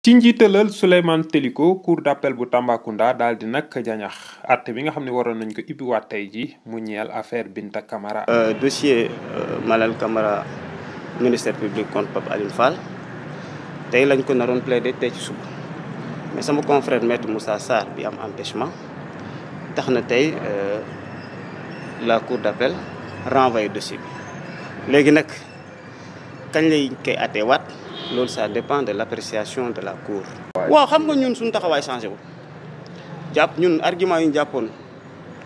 ci njiitalal Souleymane Teliko cour d'appel bu Tambacounda daal di nag jañax àtte bi nga xam ne waroon nañ ko ibbiwaat tey ji mu ñeel affaire Binta Camara. Dossier Malal Camara ministère public contre Pape Alioune Fall tey lañ ko naroon plaider tey ci suba mais sama confrère maître Moussa Sarr bi am empêchement tax na tey la cour d'appel renvoyé dossier bi léegi nag kañ lay koy àtteewaat loolu ça dépend de l'appréciation de la cour. waaw xam nga ñun suñu taxawaay changé wu jàpp ñun argument yu ñu jàppoon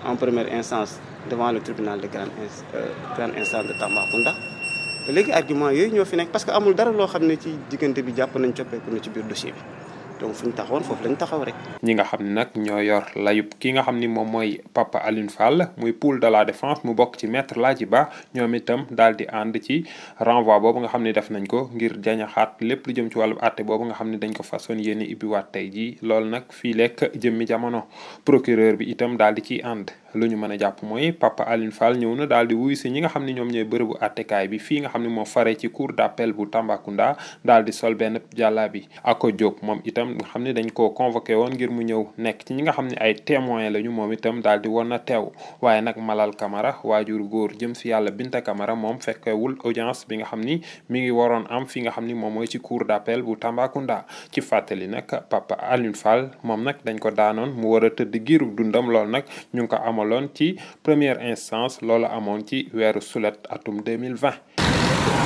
en première instance devant le tribunal de grande instance de Tambacounda léegi argument yooyu ñoo fi nekk parce que amul dara loo xam ne ci diggante bi jàpp nañ coppeeku na ci biir dossier bi donc fu ñu taxawoon foofu lañ taxaw rek. ñi nga xam ne nag ñoo yor layub ki nga xam ni moom mooy Papa Alioune Fall muy pool de la défense mu bokk ci maître Laaji Ba ñoom itam daal di ànd ci renvoi boobu nga xam ne def nañ ko ngir jañaxaat lépp lu jëm ci wàllu àtte boobu nga xam ne dañ ko façon yéene ibbiwaat tey jii loolu nag fii lekk jëmmi jamono procureur bi itam daal di ciy ànd. lu ñu mën a jàpp mooy Papa Alioune Fall ñëw na daal di wuyu si ñi nga xam ne ñoom ñooy bërëbu àttekaay bi fii nga xam ne moo fare ci cour d'appel bu Tambacounda daal di sol benn jàllaa bi Ako Diop moom itam nga xam ne dañ koo convoqué woon ngir mu ñëw nekk ci ñi nga xam ne ay témoin lañu moom itam daal di woon na teew waaye nag Malal Camara waajur góor jëm si yàlla Binta Camara moom fekkewul audience bi nga xam ni mi ngi waroon am fi nga xam ni moom mooy ci cour d'appel bu Tambacounda ci fàttali nag Papa Alioune Fall moom nag dañ ko daanoon mu war a tëdd giirub dundam lool nag ñu ngi ko amaloon ci première instance loolu amoon ci weeru sulet atum 2020